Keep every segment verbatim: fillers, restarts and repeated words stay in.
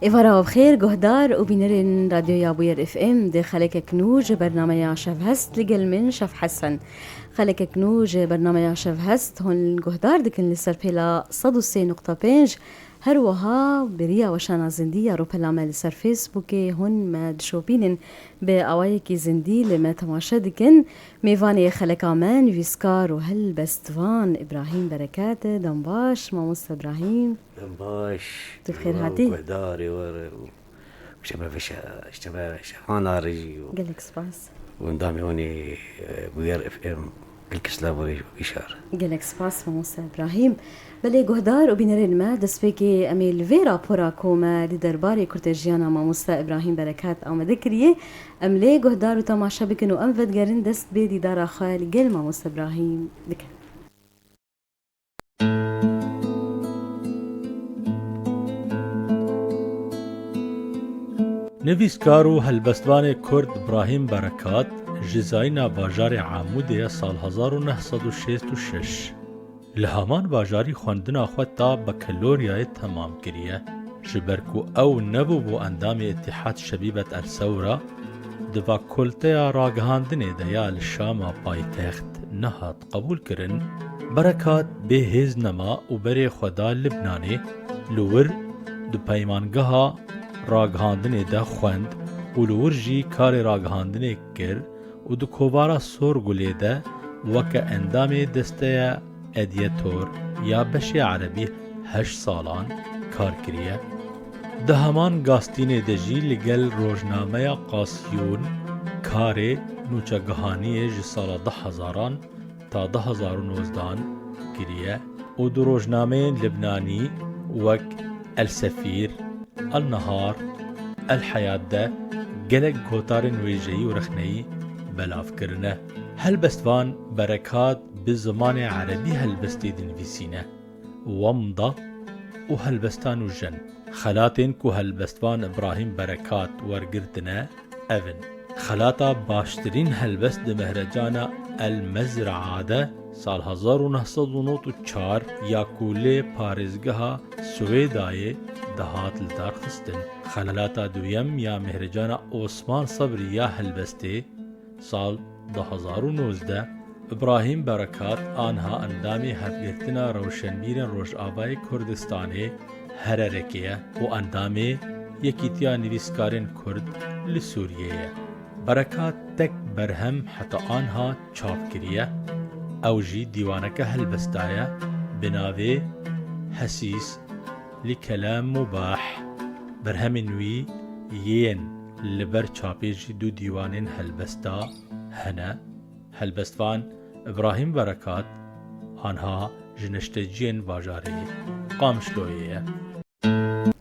Êvara we bi xêr, guhdar û bînerên Radyoya Bûyer F M, di xelekek nû ji bernameya Şevhest li gel min Şef Hesen. Xelekek nû ji bernameya Şevhest, hûn guhdar dikin li ser pêla sed û sê nokta pênc. Her wiha bi riya weşana zindî ya rûpela me li ser Facebookê hûn me dişopînin, bi awayekî zindî li me temaşe dikin. Mêvanê xeleka me nivîskar û helbestvan Îbrahîm Bereket e. Dem baş, mamoste Îbrahîm. Dem baş. Tu bi xêr hatî. Guhdarê we re û şeve veşa, şeve şevana re jî û Gelek spas. û endamê hûnê, e, Bûyer F M, gelek silav bo wê şar. Gelek spas, mamoste Îbrahîm. Belê, guhdar û bînerên me, destpêkê em ê li vê rapora ku me li derbarê kurtejiyana mamoste Îbrahîm Berekat amade kiriye, em lê guhdar û temaşe bikin û em vedigerin dest bê dîdara xwe li gel mamoste Îbrahîm dikin. Nivîskar û helbestvanê Kurd Brahîm Berekat ji zayîna bajarê Amûdê ye sal hezar û neh sed û şêst û şeş. Li heman bajarî xwendina xwe ta bakaloriyayê temam kiriye. Ji ber ku ew nebûbû endamê Îtîhad Şebîbet El Sewra, di fakulteya ragihandinê de ya li Şama paytext nehat qebûlkirin, Berekat bê hêz nema û berê xwe da Libnanê, li wir di peymangeha ragihandinê de xwend û li wir jî karê ragihandinê kir û di kovara Sorgulê de weke endamê desteya edîyetor ya beşê erebî heşt salan kar kiriye. Di heman gastînê de jî li gel rojnameya Qasiyûn karê nûçegihaniyê ji sala du hezaran ta du hezar û nozdehan kiriye û di rojnameyên Libnanî wek El Sefîr, El Nehar, El Heyat de gelek gotarên wêjeyî û rexneyî belav kirine. Helbestvan Berekat bi zimanê erebî helbestê dinivîsîne, wamda û helbesta nûjen. Xelatên ku helbestvan Îbrahîm Berekat wergirtine, ev in: Xelata baştirîn helbest di mehrecana El Mezraa de sal hezar û neh sed û nod û çar ya ku lê parêzgeha Swêdayê dihat li dar xistin. Xelata duyem ya mehrecana Osman Sebrî ya helbestê sal du hezar û nozdeh, Îbrahîm Berekat anha endamê Hevgirtina Rewşenbîrên Rojavayê Kurdistanê, Hererekê ye û endamê Yekîtiya Nivîskarên Kurd li Sûriyê ye. Berekat tek berhem heta anha çap kiriye. Ew jî dîwaneke helbesta ye bi navê Hesîs li Kelam Mubah. Berhemên wî yên li ber çapê jî du dîwanên helbesta hene. Helbestvan Îbrahîm Berekat anha ji neşteciyên bajarê Qamişloyê ye.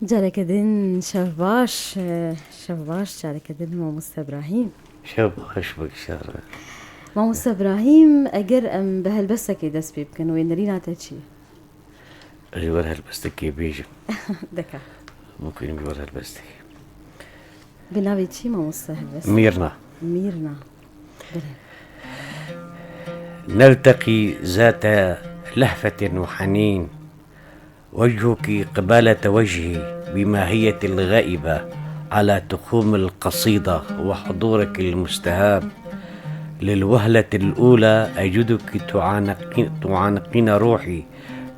Careke din şev baş, e, şev baş, careke din mamoste Îbrahîm. Şev baş, bikşar. Mamoste Îbrahîm, eger em bi helbestekê dest pê bikin, wê nerîna te çi ye? Ez ê wer helbestekê bêjim. Deka. Bikuyînim ji wer helbestekê. Bi navê çi mamoste helbest? Mîrna. Mîrna. Belê. نلتقي ذات لهفة وحنين، وجهك قبالة وجهي بماهية الغائبة على تخوم القصيدة وحضورك المستهاب. للوهلة الأولى أجدك تعانقين، تعانقين روحي،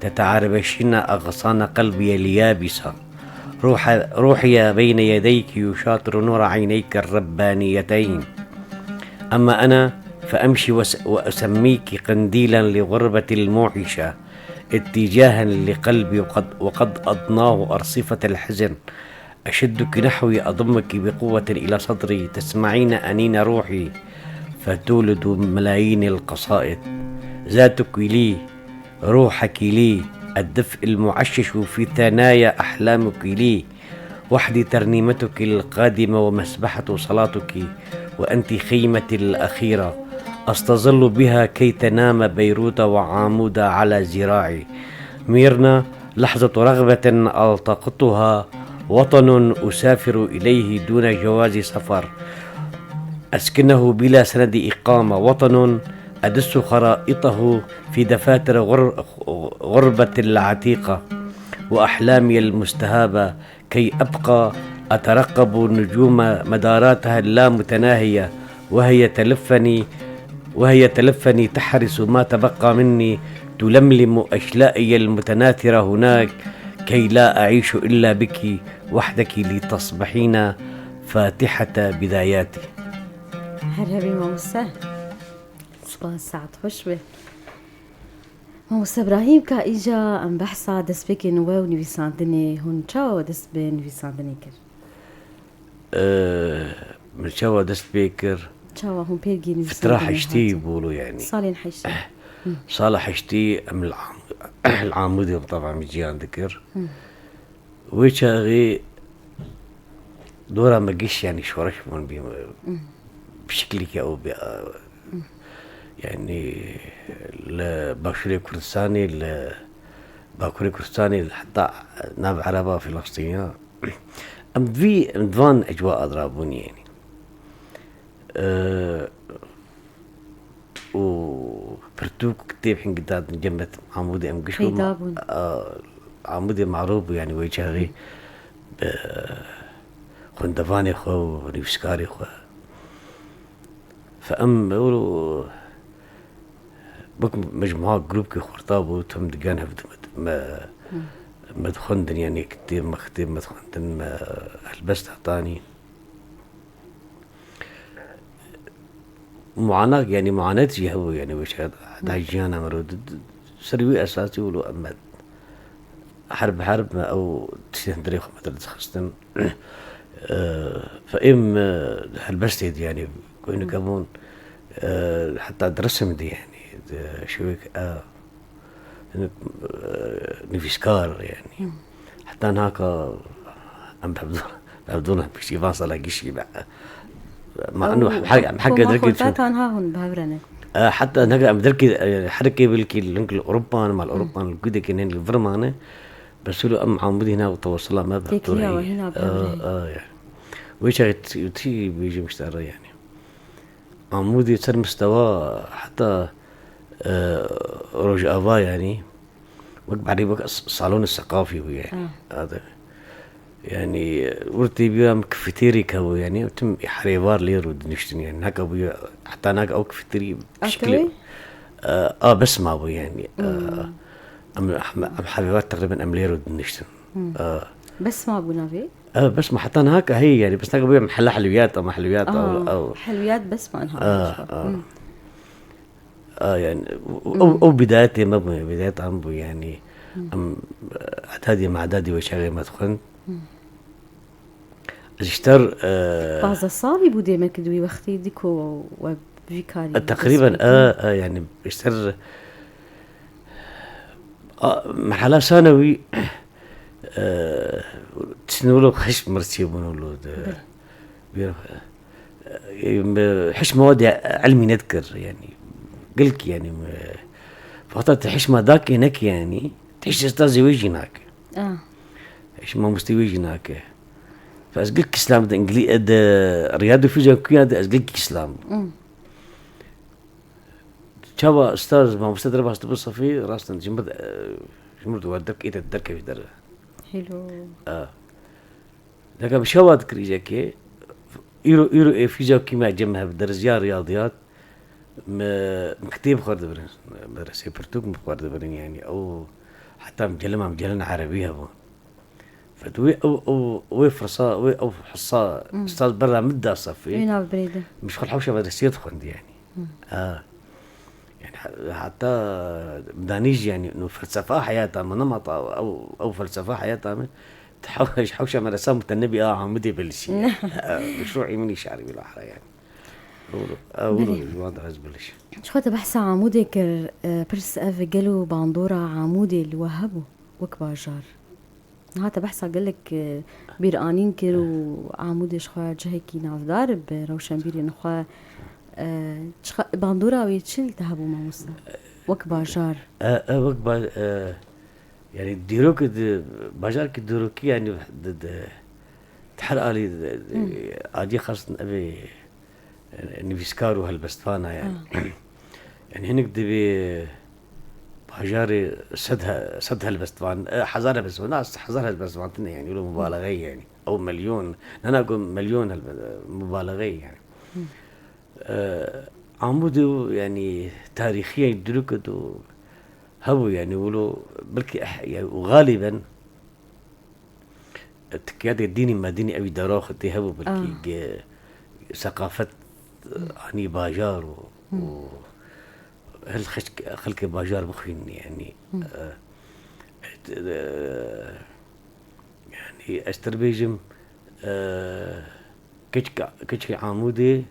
تتعربشين أغصان قلبي اليابسة. روح، روحي بين يديك يشاطر نور عينيك الربانيتين. أما أنا فأمشي وس-، وأسميك قنديلا لغربتي الموحشة، اتجاها لقلبي وقد، وقد أضناه أرصفة الحزن. أشدك نحوي، أضمك بقوة إلى صدري، تسمعين أنين روحي، فتولد ملايين القصائد. ذاتك لي، روحك لي، الدفء المعشش في ثنايا أحلامك لي. وحدي ترنيمتك القادمة ومسبحة صلاتك، وأنت خيمتي الأخيرة أستظل بها كي تنام بيروت وعمودة على ذراعي. ميرنا، لحظة رغبة ألتقطها، وطن أسافر إليه دون جواز سفر، أسكنه بلا سند إقامة، وطن أدس خرائطه في دفاتر غر-، غربة العتيقة وأحلامي المستهابة كي أبقى أترقب نجوم مداراتها اللامتناهية، وهي تلفني، وهي تلفني تحرس ما تبقى مني، تلملم أشلائي المتناثرة هناك، كي لا أعيش إلا بك وحدك لتصبحين فاتحة بداياتي. Her hebî mamoste. Spas, saet xweş be. Mamoste Ibrahîm, ka îca em behsa destpêkên we û nivîsandinê, hûn çawa dest bi nivîsandinê kir? Ee, min çawa dest pê kir? Çawa hûn pêrgî nivîsandinê hatin? Fitra heştî bûlo yani. Salên heştî. Sala heştî em li Am-, li Amûdê bi tevamî ciyan dikir. Wê çaxê dora me giş, yani şoreş bûn bî, bi şiklî ke ew bî, yani li Başûrê Kurdistanê, li Bakurê Kurdistanê, heta nav Ereba Filistîniya. Em vî, em di van ecwa adrabûn yani. Ee, û pirtûk, kitêb hingî dadin cem me Amûdê em giş bû. Peyda bûn. A, Amûdê marûf bû, yani wê çaxê bi xwendevanê xwe û nivîskarê xwe. Fe em ew wek mecmua grûpkê xurta bû, tim digiyan hev di me, me, me dixwendin, yani kitêb, me kitêb me dixwendin, me helbest hetanî. Muanak, yani muanet jî hebû, yani wê çaxê heta jiyana me re di, di, ser wî esasî wilo em me her bi her me ew tiştê hundirê xwe me derdixistin. Fe êm, e, helbestê di, yani goynike bûn, e, heta di resim di, yani di şewek, e, Hinek, e, nivîskar, yani. Heta naka em bi hevdû-, bi hevdûna piştî van sala gişî be. Ma eno he-, em heke derkê çûn. Heta hûn bi hev re ne. E, heta naka em derkê, e, herekê belkî link li Ewropa ne, mal Ewropa ne, li gudekê ne, li vir mane. Bes wilo em Amûdê hîna tewasila me bi hevdû re. Têkiliya we hîna bi hev re. E, e, yani. Wê çaxê tî, tî bêjim işte re, yani. Amûdê ser mistewa heta, e, Rojava, yani, wek berê wek s-, salonê seqafî bû, yani. Ah. Ade. Yani, wir tê bîra min kafeterya hebû, yani, tim herêvar lê rû diniştin, yani, naka bû, heta naka ew kafeterya şiklê, e, a bes mabû, yani. E, em, em, em herêvar teqrîben em lê rû diniştin. E. Bes mabû navê? Ev bes me heta niha ke heye, yani, bes nake bûye mehela helwiyat, ama helwiyat, ew, ew. Helwiyat bes me niha. A, a. A, yani, ew, ew bidayetê me bû, bidayet em bû, yani. Em, edadî, me edadî wê çaxê me dixwend. Ez ji ter, e, pazdeh salî bû dê me ki di wî wextî di ku we vî karî, e, teqrîben, e, e, yani, ji ter, a, mehela sanewî, Eee, tiştên wilo xweş mirçî bûn wilo de. Belê. Bîr, eee, hişma wadî ilmî nedikir, yani. Gelkî, yani, me, faxta te hişma dakê nekî, yani. Te hişt estazê wê jî nake. Ah. Hişma mustê wê jî nake. Fe ez gelkî kislam de, îngilî-, de, riyad û fîzya kuya de ez gelkî kislam. Hmm. Çawa ustaz, mamoste derbas dibe safî, rastin ji mir, e, ji mir diwe derkê te derkevî dere. Helo. E. Deka bi şewa dikir îcekê, îro, îro ê fîzya kîmya cem hev derziya riyadiyat, me, me kitêb xwar dibirin, me resê pirtûk me xwar dibirin, yani, ew heta em celima, em celin erebî hebûn. Fetwî ew, ew, wê firsa, wê ew hisa, hmm, ustaz berra min da safê. Wê nav birêde. Min ji xwe hewşa medresiyê dixwendî, yani. Hmm. Ha. Yani, he-, heta danî jî, yani, no felsefa heyata min, nema ta ew, ew felsefa heyata min, te hew-, ji hewşa medresa mutenebî a Amûdê bilişî. Ha, meşruî min îşarî wî lahra, yani. Ew, ew, belê, ji wan de ez biliş. Ji xwe te behsa Amûdê kir, e, pirs ev gelo bandora Amûdê li we hebû, wek bajar? Niha te behsa gelek, e, bîranîn kir û Amûdê ji xwe cihekî navdar bi rewşenbîrên xwe, e, çiqa-, bandora wê çi li te hebû, mamoste? Wek bajar? E, e, wek ba-, e, yani dîrokê di, bajarkî dîrokî, yani di, di, di her alî di, di, hmm, aliyê xastin evê, e, nivîskar û helbestvan e, yani. Ah. Yani hinek divê bajarê sed he-, sed helbestvan, e, hezar helbestvan, na, hezar helbestvan tine, yanî, wilo mubalaxeyê, yanî. Ew milyon, ne, na, ku milyon helbe-, mubalaxeyê, yanî. E, Amûdê û, yanî, tarîxiyê dirûk û hebû, yanî, wilo belkî eh-, yanî, û xalîben tikiyatê dînî medînî ewî dara xwe tê hebû, belkî Ah. ge-, seqafet, e, anî bajar û, Hmm. û hel xelk-, xelkê bajar bixwînin, yanî, Hmm. e, e, yanî ez te bêjim, e, keçik-, keçikê Amûdê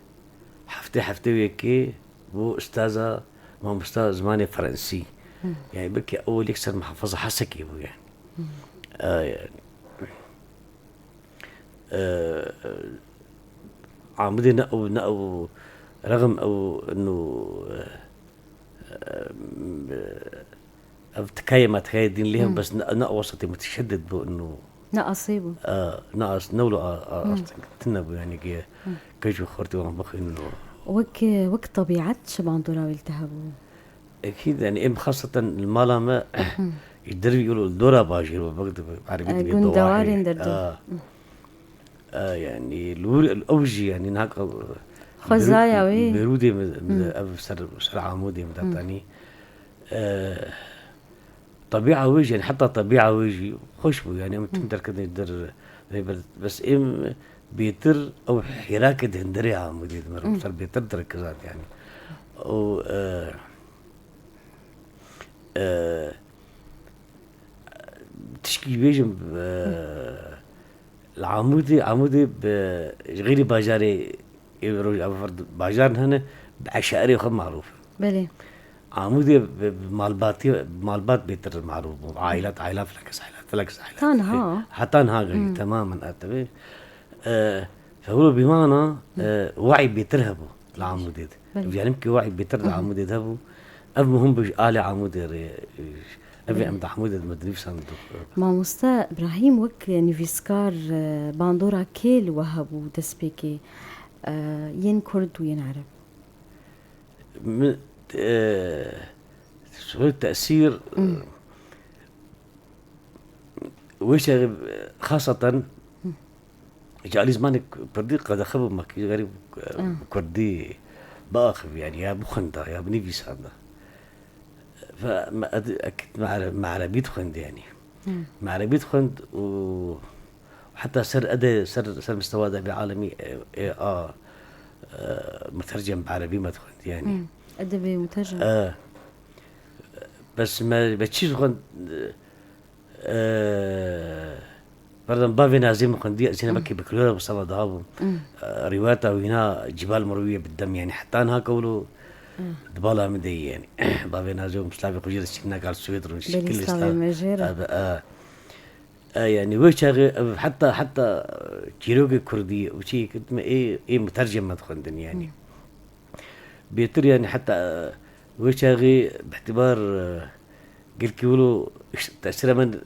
heftê heftê wê yekê bû ustaza, mamosta zimanê Fransî. Hmm. Yanî belkî ewil yek ser muhafaza Hesekê bû, yanî. Hmm. E, yanî. E, Amûdê ne ew, ne ew, rexm ew, no, e, e, ev tikayê me tikayê dîn lê Hmm. bes ne, ne ew wesatê mutişeddid bû, no. Ne asê bû. E, ne as-, ne wilo a, a, Hmm. as-, tune bû, yanî ki Hmm. keç û xortê wan bixwînin, no. Wek, wek tebîet çi bandora wî li te hebû? Ekîd, yanî em xaseten li mala me, Hmm. ji dervî wilo li dora bajêr bû, wek di erebî E, dibê gundewarên dewahî. Derdor. A. Hmm. E, yanî, li wir ew jî, yanî, niha ka, Xwezaya Bêrû-, wê. Bêrûdê min, min Hmm. ev ser, ser Amûdê min Hmm. datanî. E, tebîa wê jî, yanî, heta tebîa wê jî xweş bû, yanî, em tim Hmm. derketin der, rêber, bes êm bêtir ew hêrakê di hundirê Amûdê di min re Hmm. ser bêtir direk zat, yanî. Û, e, e, Tişkî bêjim, e, li Amûdê, Amûdê bi, ji xêrî bajarê ê roj-, ev bajar hene, bi eşarê xwe marûf in. Belê. Amûdê bi, bi malbatî, bi malbat bêtir marûf bû. Ailat, ailat, felakes ailat, felakes ailat. Ta niha? Heta niha gelî, Hmm. temamen, e, tabii. E, Fewro bîmana, Hmm. e, we'î bêtir hebû li Amûdê de. Belê. Yanî ki we'î bêtir li Hmm. Amûdê de hebû. Ev muhim bû ji alê Amûdê re, e, ev Belê. em di Amûdê de me dinivîsand. Mamoste Îbrahîm, wek nivîskar, e, bandora kê li we hebû destpêkê, e, yên Kurd û yên Ereb? Min, e, tesîr, Hmm. Wê çaxê, xaseten, Hı. ji alî zimanê Kurdî qedexe bû, me kî garî, Ah. Kurdî biaxiv, yanî ya bixwenda, ya binivîsanda. Fe-, me ed-, ekîd me ere-, me erebî dixwend, yanî. Hı. Me erebî dixwend û heta ser edê, ser, ser mistewa edebê alemî, e, e, a, e, mutercem bi erebî me dixwend, yanî. Hı. Edebê mutercem. E, bes me, me çi dixwend, e, Pardon, bavê Nazî min xwendî, ez ê Hmm. belkî bi Klora Mustafa daha bûm. Hmm. Eh, rîwayeta wîna Cibal Mirwiyê bi dem, yanî heta niha kewlo Hmm. di bala min de yî, yanî. Bavê Nazî û Mustafa xwe jê re şîrîna kar Swêd rûn Belî şekil slavê êsta. me jê re. Abi, eh. Eh, yanî wê çaxê, ev heta, heta çîrokê kurdî û çi kir me ê, ê mutercem me dixwendin, yanî. Hmm. Bêtir, yanî heta, e, wê çaxê bi îtîbar, e, gelkî wilo iş-, tesîra min, e,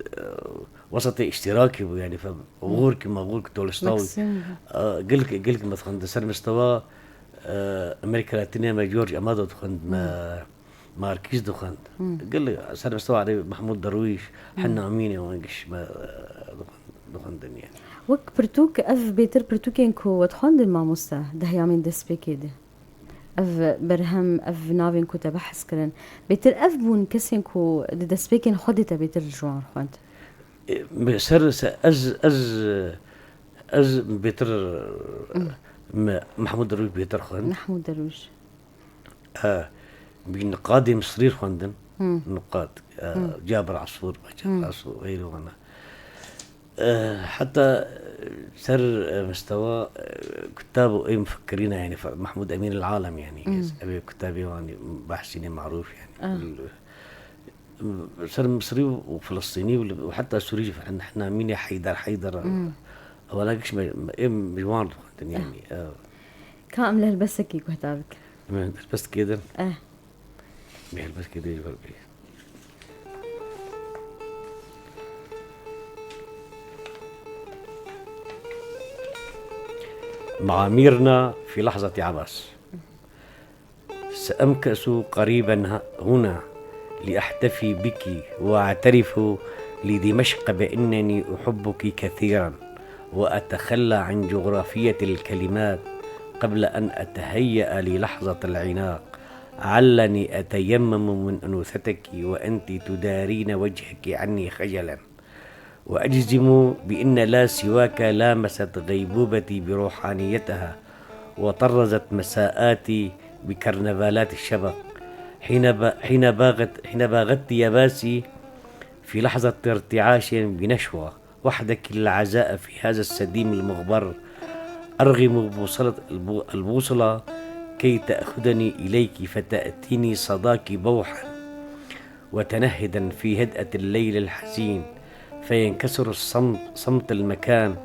wesatê îştîrakî bû, yanî fe-, Hmm. Gorkî me, Gorkî Tolstoy. Maksim. E, gelkî, gelkî me dixwendin ser mistewa, e, Amerîka Latînê me George Amado dixwend, me Hmm. Markîz dixwend. Hmm. Gelkî ser mistewa erê Mehmûd Derwîş, Hmm. Henna Emînê wan giş me, e, dixwend-, dixwendin, yanî. Wek pirtûk, ev bêtir pirtûkên ku we dixwendin, mamoste, di heyamên destpêkê de? Ev berhem, ev navên ku te behs kirin, bêtir ev bûn kesên ku di destpêkên xwe de te bêtir ji wan xwend? E, me ser, se-, ez, ez, ez bêtir, Hmm. me, Mehmûd Derwîş bêtir xwend. Mehmûd Derwîş. E, bi niqadê Misrî xwendin. Hmm. Niqad, e, Hmm. Cabir Asûr, Cabir Hmm. Asûr, xeyrê wana. Eh, heta, eh, ser, eh, mistewa, eh, kutab û ê mufekkirîna, yanî, fe-, Mehmûd Emîn el Alem, yanî, Hmm. ev ê kutabê wan, bahsînê marûf, yanî. Ah. L-, ser Misrî û Filistînî û li, û heta Sûrî jî, Hen-, Henna Emînê, Heyder, Heyder, Hmm. ewana giş me, me, êm ji wan dixwendin, Ah. yanî, eh. Ka em li helbestekî guhdar bikin. Em ê helbestekê din. Eh. Em ê helbestekê din ji ber bê. معاميرنا في لحظة عبس. سأمكث قريبا ه-، هنا لأحتفي بك وأعترف لدمشق بأنني أحبك كثيرا، وأتخلى عن جغرافية الكلمات قبل أن أتهيأ للحظة العناق، علني أتيمم من أنوثتك وأنت تدارين وجهك عني خجلا، وأجزم بأن لا سواك لامست غيبوبتي بروحانيتها، وطرزت مساءاتي بكرنفالات الشبق، حين ب-، حين باغت-، حين باغت يباسي في لحظة ارتعاش بنشوة، وحدك العزاء في هذا السديم المغبر، أرغم بوصلة البو-، البوصلة كي تأخذني إليك فتأتيني صداك بوحا وتنهدا في هدأة الليل الحزين، فينكسر الصمت، صمت المكان،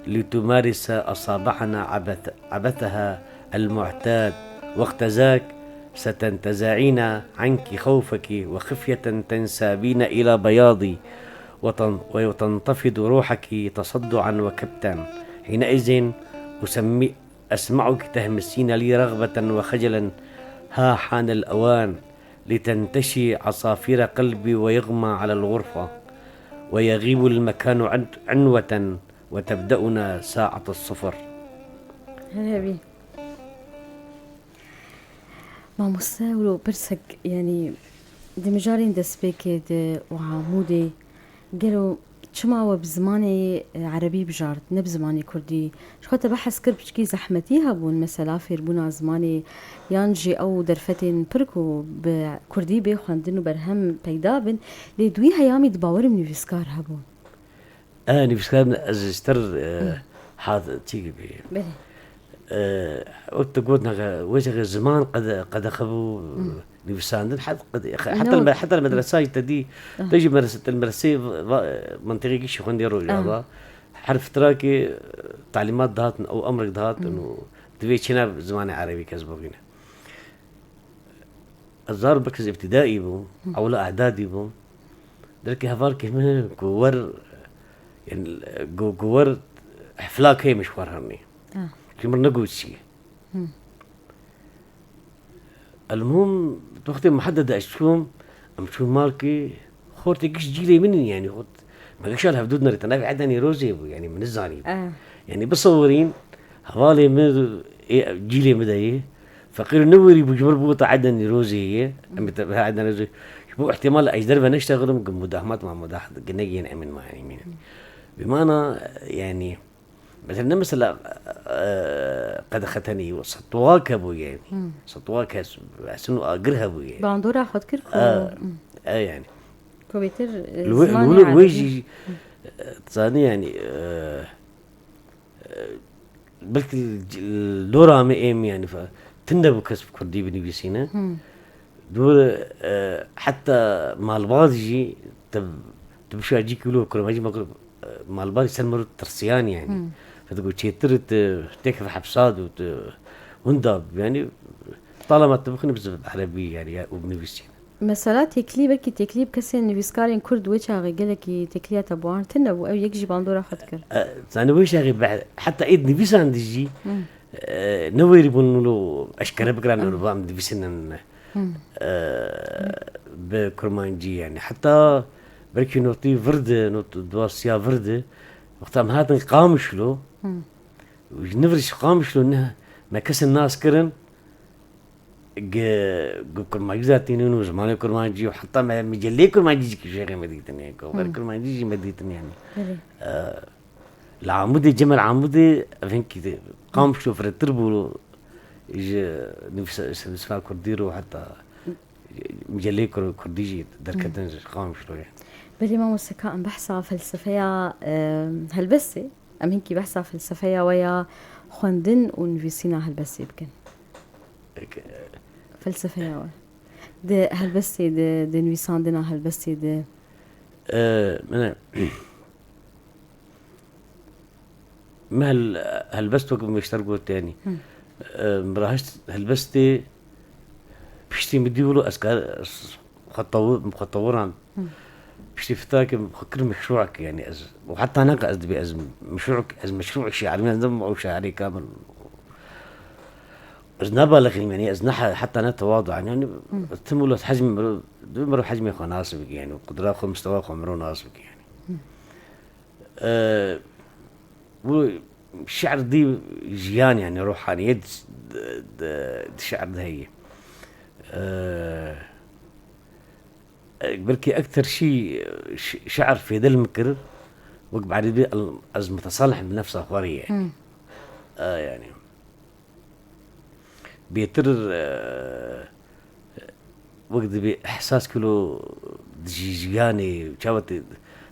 لتمارس أصابعنا عبث-، عبثها المعتاد، وقت ذاك ستنتزعين عنك خوفك وخفية تنسابين إلى بياضي، وتن-، وتنتفض روحك تصدعا وكبتا. حينئذ أسمي-، أسمعك تهمسين لي رغبة وخجلا: ها حان الأوان لتنتشي عصافير قلبي ويغمى على الغرفة ويغيب المكان عن-، عنوة وتبدأنا ساعة الصفر. هلا بي. Mamoste, wilo pirsek, yanî di mijarên destpêkê de û Amûdê, gelo çima we bi zimanê, e, erebî bijart, ne bi zimanê kurdî? Ji xwe te behs kir, piçkî zehmetî hebûn, mesela fêrbûna zimanê, yan jî ew derfetên pir ku bi kurdî bê xwendin û berhem peyda bin, lê di wî heyamî di bawerim nivîskar hebûn. E, nivîskar ez ji ter, e, hat çi gibi. Belê. E, wek tu got, naka, wê çaxê ziman qede-, qedexe bû, nivîsandin, het-, qede-, heta li me-, heta li medresa jî te dî, te jî medrese, te li medresê va-, va-, mentiqê gişî xwendê Rojava. Her fitrakê, e, talîmat dihatin, ew emrek dihatin û divê çêne zimanê erebî kes bixwîne. Ez zarok belkî ez îbtîdaî bûm, ewla e'dadî bûm. Derkê hevalkê min ku wer, yani, ku, ku wer heflak heye min ji xwe re hernê. Ah. Ji min re negot çi ye. Hmm. Elmuhim, di wextê muhedede ez çûm, em çûn malkê, xortê giş cîlê min in, yani, xort, me giş al hevdû dinirê, te navê Eda Nîrozê bû, yani, min nizanî. Ah. Yani, bisewirîn, hevalê min, ê, cîlê min de yê, feqîr û newêrî bû, ji min re bû, te Eda Nîrozê ye, em ê te, Eda Nîrozê, ji bo ihtimal ez ji derve neştexlim, gim mudahmat ma mudah, gine yên emin ma, yani, mîne. Bi mana, yani, Mesela, ne mesela, e, qedexetenî, setwak hebûye. Hmm. Setwak hes-, hesin û agir hebûye. Bandora xwe dikir ku, e, hmm, e, yani. Ku bêtir, e, li wê, zimanê li wê, wê erebî jî, e, zanî yani, e, e, belkî li, li dora me êm yani, fe-, tinde bû kes bi kurdî binivîsîne. Hmm. Dûr, e, heta malbat jî te, tu bişa cî kîlo kurmancî me kir, e, malbat ser mir tirsiyan yani. Hmm. Fe digo çêtir tu têkeve hepsad û tu winda, yani, talama tu bixwînî bi erebî yani ya, û binivîsî. Mesela têkilî, belkî têkilî bi kesên nivîskarên kurd wê çaxê gelekî têkiliya te bi wan tune bû, ew yek jî bandora xwe dikir. E, zanî wê çaxê be-, heta êd nivîsandî jî, hmm, e, ne wêrî bûn wilo eşkere bikiran, hmm, û bi em divîsînin. Hmm. E, bi kurmancî, yani. Heta belkî notî vir di, not, duasiya vir di, wexta em hatin Qamişlo, hmm, ji nivir ji Qamişlo ne, me kesên nas kirin, gi, gu kurmancî zatînin û zimanê kurmancî û heta me miceleyê kurmancî jî kişêxê me dîtin, yani. Kover, hmm, kurmancî jî me dîtin, yani. Belê. E, Li Amûdê, cem li Amûdê, ev hinkî de Qamişlo firehtir bû ji nivîsa-, nivîsara kurdî re, heta miceleyê kur-, kurdî jî derketin ji Qamişloyê. Belê mamoste, ka em behsa felsefeya, e, helbestê, em hinkî behsa felsefeya we ya xwendin û nivîsîna helbestê bikin. Ek-, felsefeya we. Di helbestê de, di nivîsandina helbestê de. E, min e, Me hel-, helbest wek min ji te re got, yanî. Hı. E, min rahişt helbestê piştî min dî wilo ez kar, ez xwe tew-, xwe tewiran. Hı. Piştî fitrakê min xwe kir meşrûek, yanî ez, û heta naka ez dibê ez meşrûek, ez meşrûek şiarî, ez ne ew şairê kamil. Ez ne balixîm, yanî ez ne he-, heta ne tewadu, yanî tim wilo hecmê miro, divê miro hecmê xwe nas bike, yanî qudra xwe, mistewa xwe miro nas bike, yanî. E, bu şi'r dî jiyan, yanî ruhaniyet di, di, di şi'r de heye. E, belkî ekter şî şi-, şi'r fêde li min kir, wek bi erebî el-, ez mutesalih bi nefsa xwe re ye. E, yanî. Bêtir, e, wek dibê ihsas kilo di jî jiyanê, çawa te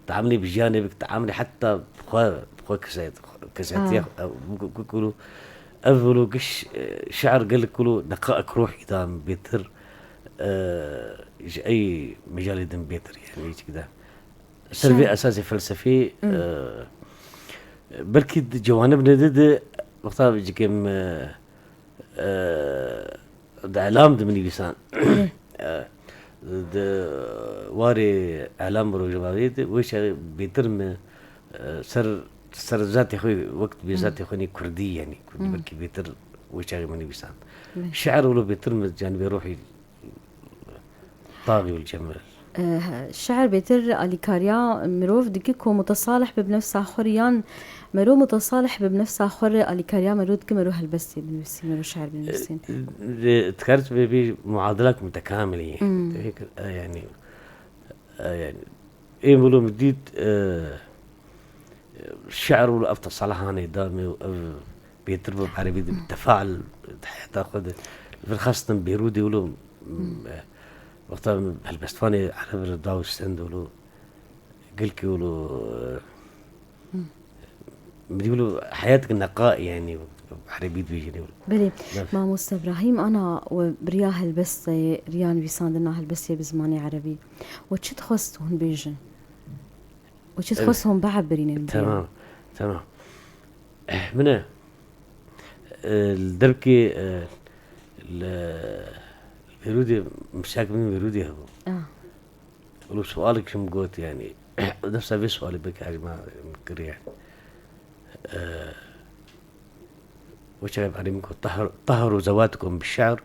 teamilê bi jiyanê bik, teamilê heta bi xwe, bi xwe kesayet-, kesayetiya Ah. xwe, e, wek, wek kilo, ev wilo giş, e, şi'r gelek kilo deqaik ruhî dan bêtir, e, ji ey mejalê din bêtir, yani, hiç gide. Ser vê Şair. esasê felsefî, Hmm. e, belkî di ciwanib nedi di wexta cikêm, e, e, di elam di min nivîsan. Belê. E, di warê elam rojavayê de wê şerê bêtir mi, e, ser, ser zatê xwe, wek bi Hmm. zatê xwe nê kurdî, yani, kurdî Hmm. belkî bêtir wê çaxê min nivîsan. Belê. Şiir wilo bêtir mi canibê ruhî taxî û cemil. Eh, şiir bêtir alîkariya mirov dike ku mutesalih bi bi nefsa xwe re yan mero mutesalih bi bi nefsa xwe re alîkariya mero dike mero helbestê binivîsî, mero şiir binivîsîn. Eh, eh, dikarit bê bî muadilak mutekamilî. Hmm. Eh, yani, eh, yani, ê wilo min dît, eh, şiir wilo ev tesalahanê da me û ev bêtir bi erebî de tefail di heyata xwe de. Vir xastin Bêrûdê wilo, Hmm. eh, wexta helbestvanê ereb re da û stend wilo gelkî wilo, eh, Hmm. min dî wilo heyateke neqa, yani, erebî dibêjin wilo. Belê, Nef. Mamoste Ibrahîm, ana we bi riya helbestê, riya nivîsandina helbestê bi zimanê erebî, we çi dixwest hûn bêjin? Û çi dixwest hûn biebirînin bi riya? Tamam, tamam. Eh, min e, eh, li derbkê, eh, li, li Bêrûdê, mişak min Bêrûdê hebû. Ah. Wilo sualek ji min got, yani, nefsa vê sualê belkî hejma min kiriye. Eh, Wê çaxê berê min got, "Tahar, tahar û zewatukum bi şi'r."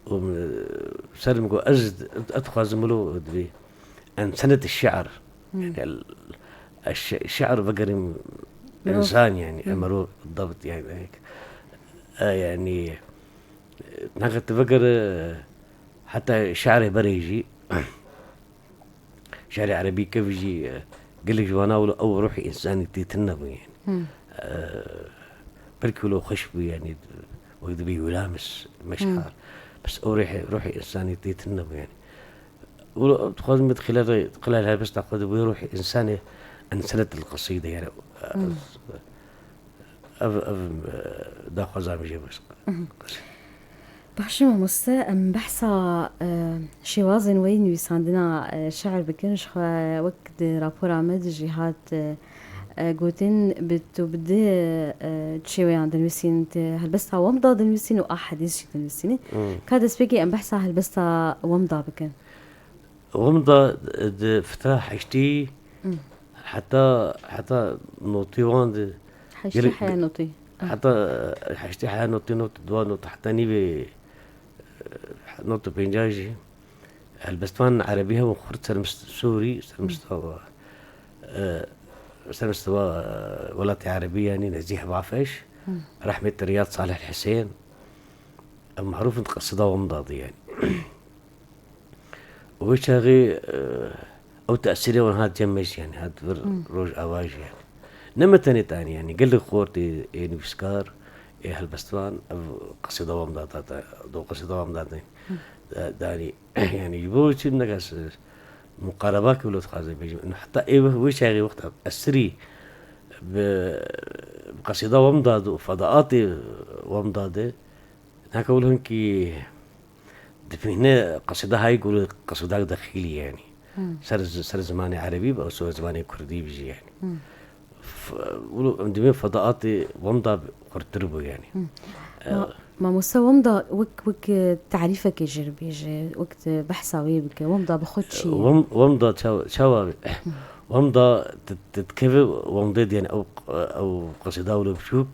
Û min, ser min got, "Ez, ez dixwazim wilo divê en senet şi'r." Hmm. Yani, el, eş-, şi'r vegerim Mirov. insan, yani, Hmm. emero dabt, yani, e, yani, e, naka tu vegere, heta şi'rê berê jî, Şi'rê erebî kevî jî, e, gelek ji wana wilo ew ruhê însanî tê tune bû, yani. Hmm. E, belkî wilo xweş bû, yani, wek dibê wila mis-, meşar. Hmm. Bes ew ruhê, ruhê însanî tê tune bû, yani. Wilo ew dixwazim bi xilal, xilal helbesta xwe de wê ruhê însanê ensenet li qisîde, yani, e, Hmm. ev, ev, e, daxwaza min jê bes. Mhm. Baş e mamoste, em behsa, e, şêwazên we yê nivîsandina, e, şi'r bikin. Ji xwe wek di rapora me de jî hat, e, e, gotin, bi tu bi di, e, çêweyan dinivîsîn, tu helbesta wemda dinivîsîn û ahedîs jî dinivîsînî. Hmm. Ka destpêkê em behsa helbesta wemda bikin. Wemda di fitra heştî Hmm. heta, heta notî wan de Heştê gelek heya notî. Ah. Heta, e, heştê heya notî, not dua, not heta nîvê, e, not û pênca jî helbestvan erebî hebûn xurt sermist-, Sûrî, sermistewa, e, sermistewa, e, welatê erebî, yanî Nezîh Bafeş, Hmm. rehmê te Riyad Salih Hisên. Em marûf in di qesida wemda de, yanî. Û wê çaxê, e, ew tesîrê wan hat cem me jî, yanî hat vir Hmm. Rojava jî, yanî. Ne me tenê tanî, yanî gelek xortê ê nivîskar, ê helbestvan, ev qesê dewam da, da, da, do qesê dewam da, da, Hmm. da, danî, yanî ji bo çi nekas, e, muqareba ki wilo dixwaze bêjim. Ino heta ê wê, wê çaxê wexta esirî bi, bi qesê dewam da, do fedaatê wam da de, Naka wilo hinkî dibîne qesida hay ku qesida dexîlî, yanî. Hmm. Ser z-, ser zimanê erebî be, ser zimanê kurdî be jî, yanî. Hmm. F-, wilo em dibîne fedaatê wemda xurtir bû, yanî. Hmm. E, Ma-, mamoste wemda wek, wek, e, tarîfekê jê re bêje, wek tu behsa wê bike, wemda bi xwe çi ye? Wem-, wemda çawa, çawa be? Hmm. Wemda di, di, dikeve wemdê de, yanî ew, ew qesida wilo biçûk,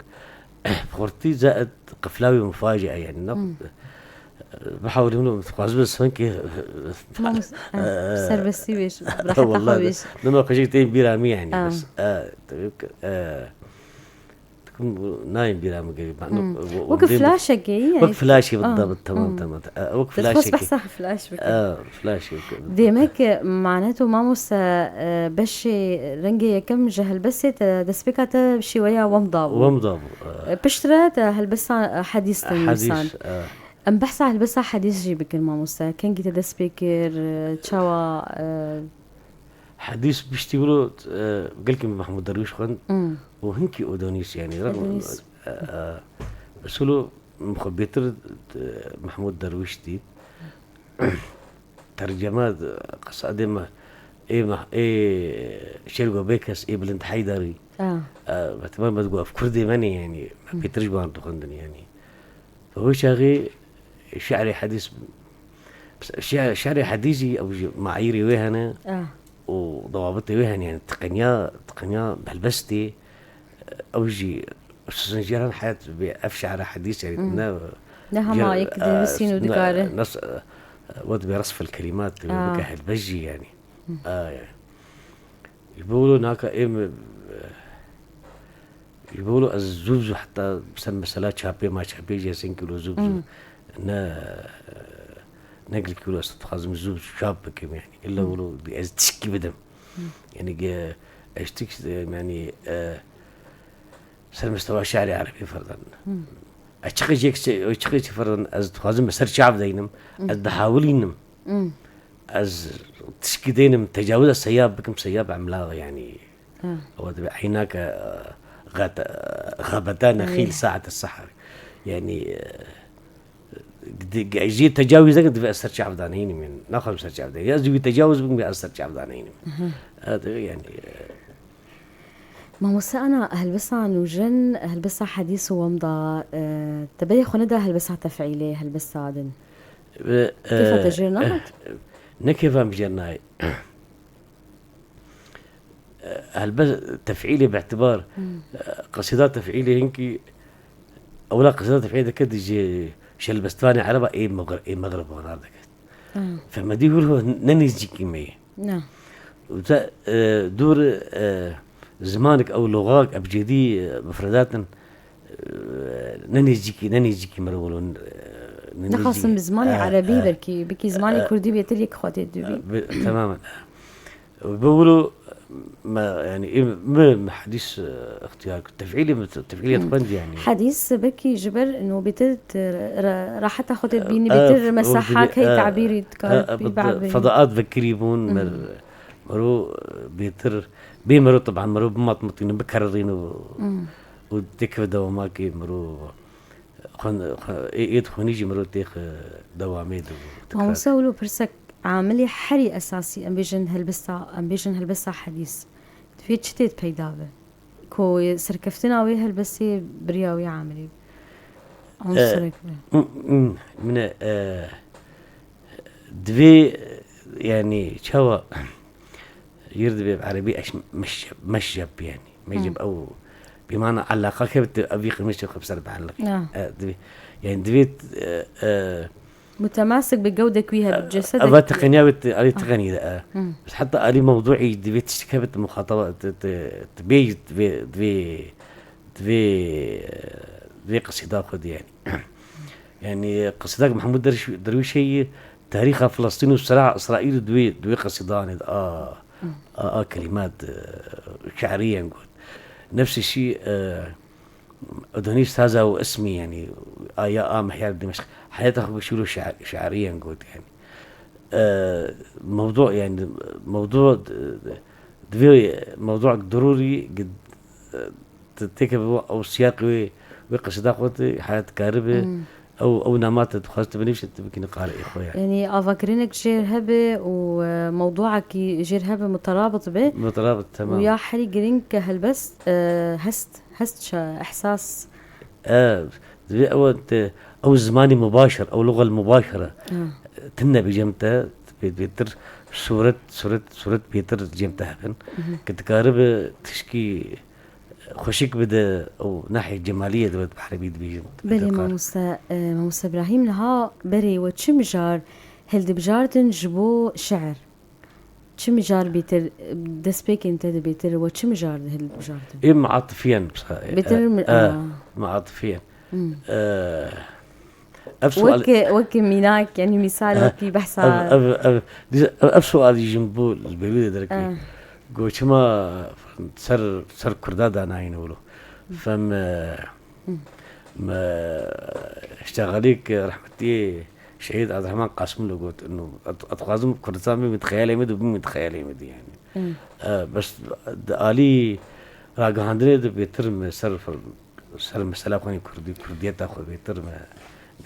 Xortî zaet qiflawî mufacia yani. Ne, bihawlî min dixwazim sinkê Mamus, eh, serbestî bêj, bi reheta xwe bêj. Nima xwe jî tên bîra min yani. Ah. Bes, eh, tabii ki, eh, dikim nayên bîra min gerî. Hmm. Wek flaşekê, yani. Wek flaşê, ah, bidabit, tamam, hmm, tamam. Eh, wek flaşekê. Dixwest behsa flaş bike. Eh, flaşê. Demek, e, manet û mamoste, e, beşê rengê yekem ji helbestê te destpêka te şêweya wemda bû. Wemda bû, e. E, piştre te helbesta, e, hedîs te nivîsand. Hedîs, e. Em behsa helbesta hedîs jî bikin, mamoste. Kengî te dest pê kir, e, çawa, e, Hedîs piştî wilo, e, gelkî min Mehmûd Derwîş xwend, hmm, û hinkî Odonîs, yani, Odonîs. E, e, Silo, min xwe bêtir, e, Mehmûd Derwîş dît. Terceme, e, qesadê me, ê me, ê Şêrgo Bêkes, ê Bilind Heydarî. Ah. E, me temam me digot, ev Kurdê me ne, yani, me, hmm, bêtir ji wan dixwendin, yani. Wê çaxê şi'rê hedîs, şi-, şi'rê hedîs jî ew jî me'ayîrê wê hene, ah, û dewabitê wê hene, yani tiqiniya, tiqiniya helbestê, ew jî Sizinciran heyet bê ev şi'ra hedîs, yani, hmm, ne, ne hema yek dinivîsîn û dikare. Ne, ne, we dibê resfil kelimat, dibê, ah, bike helbest jî, yani. Hmm. A, yani. Ji bo wilo naka ê min, e, ji bo wilo ez zû bi zû heta ser mesela çapê ma çapê jî ez hinkî wilo zû bi zû, hmm, ne, ne gelkî wilo ez dixwazim zû çap bikim yani. Îlla, hmm, wilo ez tişkî bidim. Hmm. Yani ge-, ez tişk, yani, e, ser mistewa şi'rê erebî ferdan. Hmm. Ez çiqî jêk çi-, çiqî çi ferdan ez dixwazim ser çav deynim. Hmm. Ez dihawilînim. Hmm. Ez tişkî deynim, tecawuz ez seyab bikim, seyab emlax, yani. Ha. Ew dibe eynake, e, xet-, e, xebeta nexîl, evet, saet sehar. Yani, e, di-, ge-, jî tecawuz dikim, dibe ez ser çav daneynim, yani. Naxwazim ser çav deynim. Ez wî tecawuz bikim, ez ser çav daneynim. Aha. E, dibe, yani, e, Mamoste Ana, helbesta nûjen, helbesta hedîs û wemda, e, te berê xwe neda helbesta tef'îlê, helbesta din. Ve, kêfa te, e, jêr nayê? Ne kêfa min jêr nayê. E, helbest tef'îlê bi îtibar, hmm, e, qesîda tef'îlê hinkî, ewla qesîda tef'îlê dike di ji, ji helbestvanê ereba ê Mexr-, ê Mexrib wanar dike. Hmm. Fehmedî hûr ne nêzîkî me ye. Na. Û te, e, dûr, e, zimanek ew loxak ebcedî, e, mufredatin, e, ne nêzîkî, ne nêzîkî mero wilo, e, ne nêzîkî. Nexasim bi zimanê, e, erebî, e, belkî, belkî zimanê, e, kurdî bêtir yek xwe tê dibî. E, bi-, temamen. Bi wilo me, yani, ê, me, me hedîs, e, ixtiyar kir. Tef'îlê me, tef'îlê, hmm, xwend, yani. Hedîs belkî ji ber nobêtir, re-, raheta xwe tê dibînî, e, bêtir, e, mesaha, e, key, e, tabîrî dikar, e, e, bî, bi-, bî. Fedaat vekirî bûn, hmm, mer-, mero, e, bêtir, bê mero, teban mero bimatmitînin, bikerrîn û, hmm, û têkeve dewama kê mero xwe, xwe, ê, ê dixwînî jî mero têxe dewamê dibû, dikar. Mamoste, wilo pirsek, amilê herî esasî, em bêjin helbesta, em bêjin helbesta hedîs. Divê çi tê peyda be? Ku serkeftina wê helbestê biriya wê amilî be. E, unsurek be. M-, m-, min e, divê, yani, çawa, yir divê bi erebî eş-, meşceb, meşceb, yani. Meşceb, hmm, ew, bi mana alaqa kevt, ev yî qimîşê xwe bi ser bieleqî. Ya. E, divê, yani, divê, e, e, Mutemasik bi gewdek wî hebe, bi cesedek. Eva tiqeniya wê ti-, alî, ah, tiqenî de, e. Hmm. Bes heta alî mewduî divê tiştek hebe, tu muxataba, tu, tu, tu bê, divê, divê, divê, divê qesîda xwe de, yani. Yani, qesîdak Mehmûd Derwiş-, Derwîşê yî tarîxa Filistîn û sira Îsraîl divê, divê qesîdanê de, a, hmm, a, a kelimat, e, şi'rî yên got. Nefsê şî, e, Odonîs Taza û ismî, yani, a ya a Mihyar Dimeşq, heyata xwe şûlo şa-, şi'rîyan got, yani. E, mewdu, yani, mewdu, e, divê mewduek dirûrî, e, te-, têke bi ew siyaqê wê, wê qesîda xwe te heyat karibe, hmm, ew, ew nama te dixwest binivîse, te bikîne qarê xwe, yani. Yani, avakirinek jêr hebe û, e, mewduekî jêr hebe muterabit be. Muterabit, temam. Û ya herî girîng ke helbest, e, hest. Hest, şa-, ihsas. E, divê ew te, ew zimanî mubaşir, ew lugal mubaşir e. Ha. Tune bi cem te, bê-, bêtir sûret, sûret, sûret bêtir cem te hebin. Mhm. Ke dikaribe tişkî, Xweşik bide û nahê cemaliyê de bi erebî dibêjin. Belê mamoste, e, mamoste Ibrahîm, niha berê we çi mijar hildibijardin ji bo şiir? Çi mijar bêtir, destpêkên te de bêtir we çi mijar hildibijardin? Ê, me atifiyen, bêtir mi, e, me atifiyen. Ev sual... Wek, wek mînak, yani mîsal, wekî behsa... Ev, ev, ev, ev, ev sualî jin bû li bêrî de derkê. Got çima ser, ser Kurda danayîne wilo. Fem, e, me, işte xalîk rehmetiyê Şehîd Abdurrahman Qasimlu got, inu, ez dixwazim Kurdistan bimît xeyalê min de, bimît xeyalê min de yani. E, bes di alî ragihandinê de bêtir me ser, ser mesela xwe Kurdî, Kurdiyeta xwe bêtir me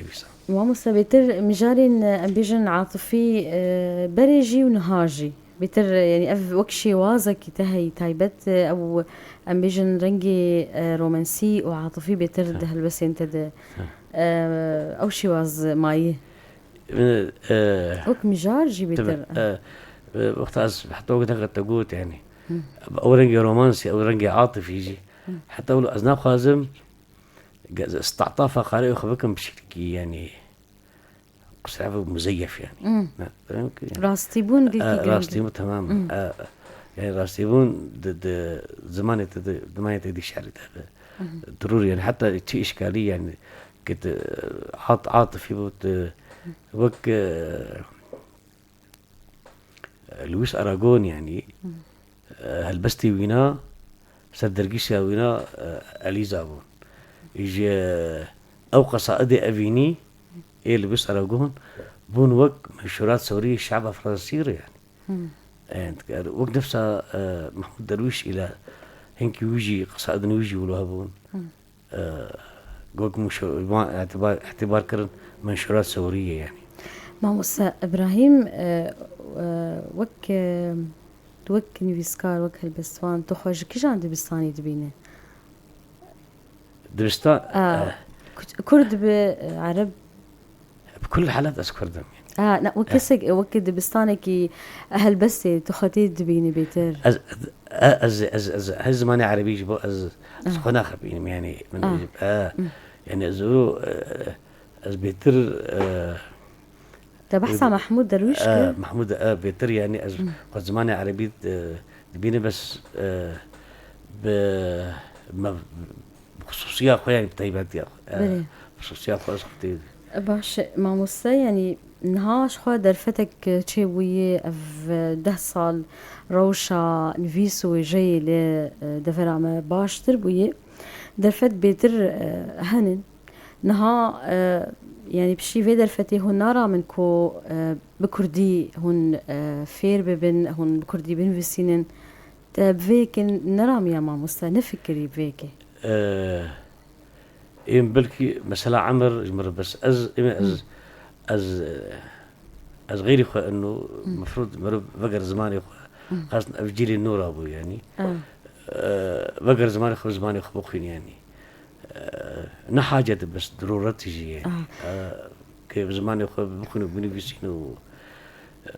nivîsa. Mamoste, bêtir mijarên, em bêjin, atifî, e, berê jî û niha jî. Bêtir, yani ev wek şêwazekî te heyî taybet, e, ew em bêjin rengê, e, romansî û atifî bêtir di helbestên te de, e, ew şêwaz mayî. Wek mijar jî bêtir. Wexta ez heta wek te got yani. Ew rengê romansî, ew rengê atifî jî. Heta wilo ez naxwazim ge-, statafa xarê xwe bikim bi şeklekî yani. Qisra ve muzeyef yani. Ne, demek ki yani. Rastîbûn dîkî giring. Rastîbûn tamam. E, yani rastîbûn di, di zimanê te de, zimanê te de şerî te be. Durur yani. Hatta çi işgalî yani. Ki te, at, atifî bû te, wek, e, Luis Aragon yani, e, helbestê wîna, ser dergîşa wîna, e, Eliza bûn. Ji ew qesaidê evînî ê Luis Aragon bûn wek menşûrat sewrî şe'ba Fransî re yani. E, wek nefsa, e, Mahmud Derwîş îla hinkî wî jî, qesaidên wî jî wilo hebûn. E, got, wan îtibar, îtibar kirin menşûrat sewrî ye yani. Mamoste Ibrahîm, e, e, wek, e, wek nivîskar, wek helbestvan, tu xwe ji kijan dibistanî dibîne? Dibistan, e, Kurd bi, e, Ereb? Bi kul halat ez Kurd im. Ha, ne, wek kesek, wek dibistanekî helbestê tu xwe tê dibînî bêtir? Ez, ez, ez, ez, ez her zimanê erebî ji bo ez, ez xwe naxebînim, yani, min, e, yani, ez û, e, ez bêtir, e, Te behsa Mehmûd Derwîş kir? Mehmûd, e, bêtir, yani, ez xwe zimanê erebî, e, dibînim, bes, e, bi, me, Xisûsiya xwe, yani bi taybetiya xwe. Belê. Xisûsiya xwe ez xwe tê. Baş e, mamoste, yani niha ji xwe derfetek çêbûyî, ev deh sal rewşa nivîs û wêjeyê li, e, devera me baştir bûyî. Derfet bêtir, e, henin. Niha, e, yani piştî vê derfetê hûn naramin ku, e, bi kurdî hûn, e, fêr bibin, hûn bi kurdî binivîsînin. Te bi vê yekê neramiya mamoste, nefikirî bi vê yekê? Ê, êm belkî mesela emir ji min re bes. Ez, êm ez, ez, ez xeyrî xwe eno mefrûd meriv veger zimanê xwe. Xastin ev cîlê nû rabû yani. Ê, veger zimanê xwe, zimanê xwe bixwîn yani. Ê, ne hacet bes, dirûret jî ye. Ê, ke bi zimanê xwe bixwîn û binivîsîn û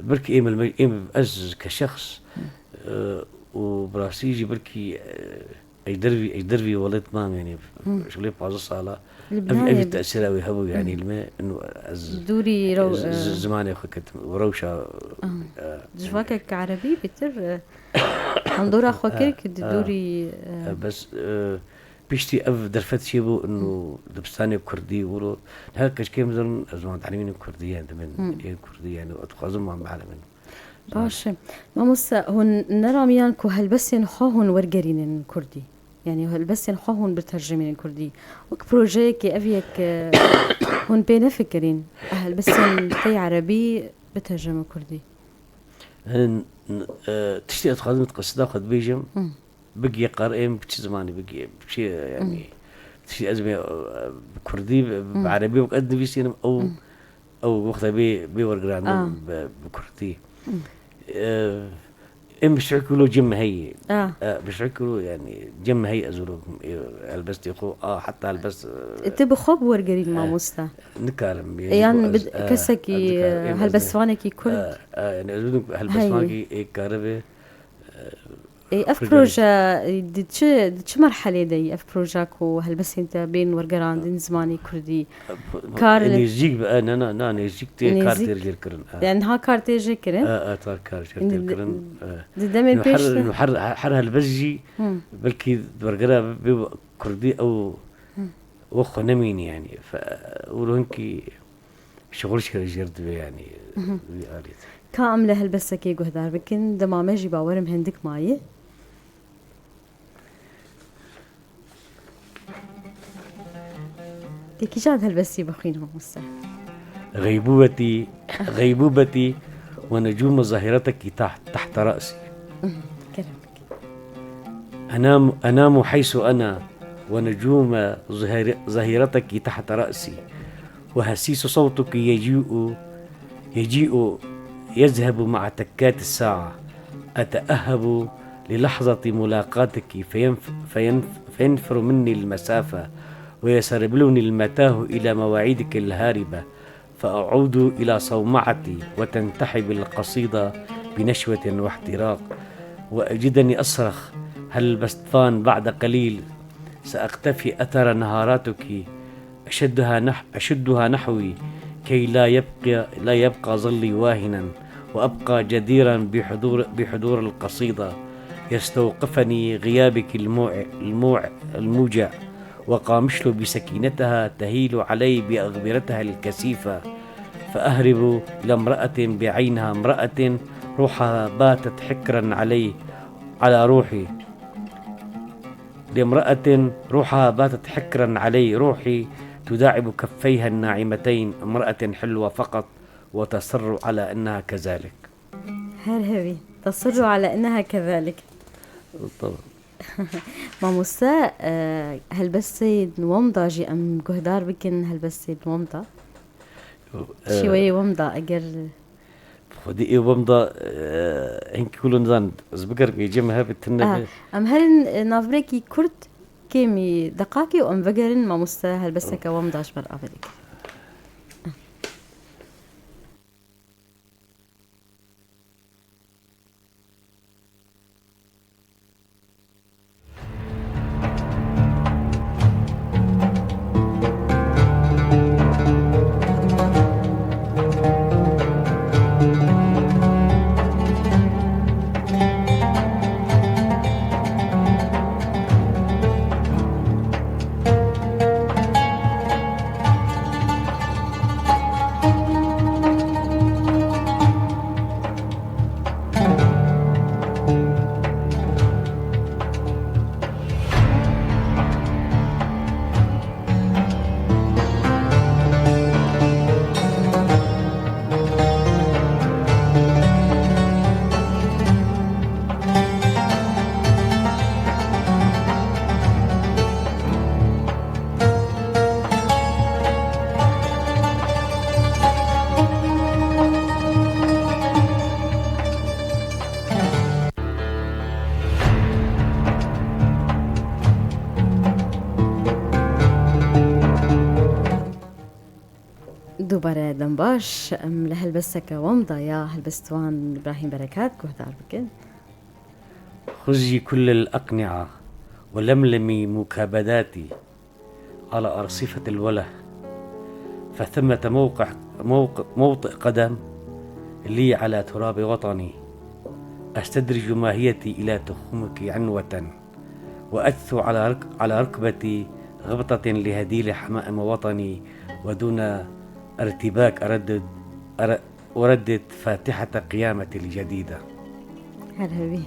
belkî êm, êm ez ke şexs, ê, û bi rastî jî belkî, ê, Ej dervî, ej dervî welat mam yani. Şulê pazdeh sala. Ev, evî tesîra wê hebû yani li me. Ino ez dûrî rew-, z-, z-, zimanê xwe ketim û rewşa, e, civakek erebî bêtir, e, hindora xwe kir ki di dûrî, e, bes, e, piştî ev derfet çêbû ino dibistanê kurdî wilo. Her keçkê min zanin ez wan telimînin kurdî yani dimin ê kurdî yani ez dixwazim wan bielimin. Baş e. Mamoste, hûn neramiyan ku helbestên xwe hûn wergerînin kurdî? Yani helbestên xwe hûn biterjimînin kurdî? Wek projeyekê ev yek, e, hûn pê nefikirîn? Helbestên tey erebî biterjime kurdî? Hin, n-, e, tiştê ez dixwazim di qesida xwe dibêjim. Bigiyê qar êm bi çi zimanî bigiyê, bi çi yani. Tiştê ez bê, e, bi kurdî, bi, bi erebî wek ez nivîsînim ew Ew wexta bê, bê wergirandin bi, bi kurdî. E, em bi şekilo cem heyî. E, bi şekilo yani cem heyî ez wilo, e, helbestê xwe, a, heta helbest, e, tu bi xwe bi wergerî mamoste. Nikarim. Yan bi kesekî, e, helbestvanekî kurd. E, e, yani ez wilo helbestvanekî ê karibe, e, Ê, ev proje, ê, di çi, di çi merhelê de yî ev proje ku helbestên te bên wergerandin zimanê kurdî? Kar nêzîk bi, e, ne, ne, ne, nêzîk tê kar tê jêr kirin, e. Yani niha kar tê jê kirin? E, e, tar kar jêr tê kirin, e. Di demên pêş de her, her, her helbest jî belkî wergera bê kurdî ew wek xwe nemînî yani. Fe-, û hinkî şixul jêr dibe yani, wî alî de. Ka em li helbestekê guhdar bikin, dema me jî bawerim hindik maye. Tê kîjan helbestî bixwînim, mamoste? غيبوبتي، غيبوبتي ونجوم ظهيرتك تحت، تحت رأسي. Kerem bike. أنام، أنام حيث أنا ونجوم ظهير-، ظهيرتك تحت رأسي، وهسيس صوتك يجيء، يجيء يذهب مع تكات الساعة. أتأهب للحظة ملاقاتك فينف-، فينف-، فينفر مني المسافة ويسربلني المتاهة إلى مواعيدك الهاربة. فأعود إلى صومعتي وتنتحب القصيدة بنشوة واحتراق، وأجدني أصرخ: هلبستفان، بعد قليل سأقتفي أثر نهاراتك، أشدها نح-، أشدها نحوي كي لا يبقى، لا يبقى ظلي واهنا، وأبقى جديرا بحضور، بحضور القصيدة. يستوقفني غيابك الموع-، الموع-، الموجع، وقامشلو بسكينتها تهيل علي بأغبرتها الكثيفة، فأهرب لامرأة بعينها امرأة روحها باتت حكرا علي، على روحي، لامرأة روحها باتت حكرا علي، روحي تداعب كفيها الناعمتين، امرأة حلوة فقط، وتصر على أنها كذلك. Her hevî. تصر على أنها كذلك. Tamam. Mamoste, e, helbestên Wemda jî em guhdar bikin, helbestên Wemda. Yo, e, şêweyê Wemda, eger xwedî ê Wemda, e, hinkî wilo nizan, ez bigerim, ê cem hebe, tune be. Em herin, e, navbrekî kurt, kêmî deqakê û em vegerin, mamoste helbesteke Wemda ji me re avê dike. Dubare dem baş, em li helbesteke Wemda ya helbestvan Îbrahîm Berekat guhdar bikin. خذي كل الأقنعة ولملمي مكابداتي على أرصفة الوله، فثمة موقع، موق-، موطئ قدم لي على تراب وطني، أستدرج ماهيتي إلى تخومك عنوة، وأجثو على رك-، على ركبتي غبطة لهديل حمائم وطني، ودون ارتباك أردد، أر-، أردد فاتحة قيامتي الجديدة. Her hevî.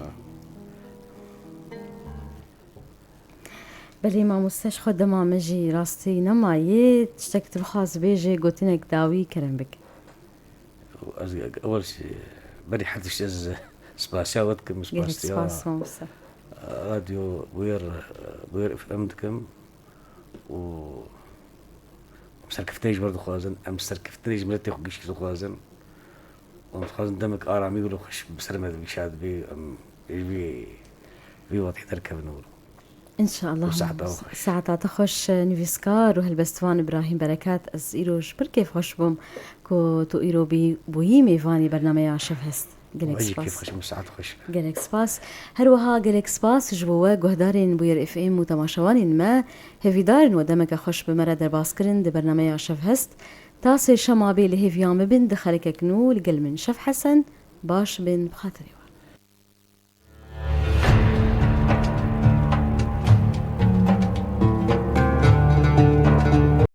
Belê mamoste, ji xwe dema me jî rastî nemaye, tiştek tu bixwaz bêje, gotinek dawî kerem bike. Ez ewel jî berî her tişt ez spasiya we dikim, gelek spasiya spas, mamoste. Radyo Bûyer, Bûyer F M dikim û em serkeftinê ji we dixwazin, em serkeftinê ji miletê xwe gişkî dixwazin. Em dixwazin demek aramî wilo xweş bi ser me de bî, şad bî, em ê ji vî, vî watî derkevin wilo. Înşallah. Û saeta xweş. Saeta te xweş, nivîskar û helbestvan Îbrahîm Berekat. Ez îro ji pir kêfxweş bûm ku tu îro bî, bûyî mêvanê bernameya Şev Hest. Gelek Wayî spas. Kêf xweş û saet xweş. Gelek spas. Her wiha gelek spas ji bo we guhdarên Bûyer F M û temaşevanên me. Hêvîdar in we demeke xweş bi me re derbas kirin di bernameya Şev Hest. Ta sêşema bê li hêviya me bin di xelekek nû li gel min Şev Hesen. Baş bin bi xatirê we.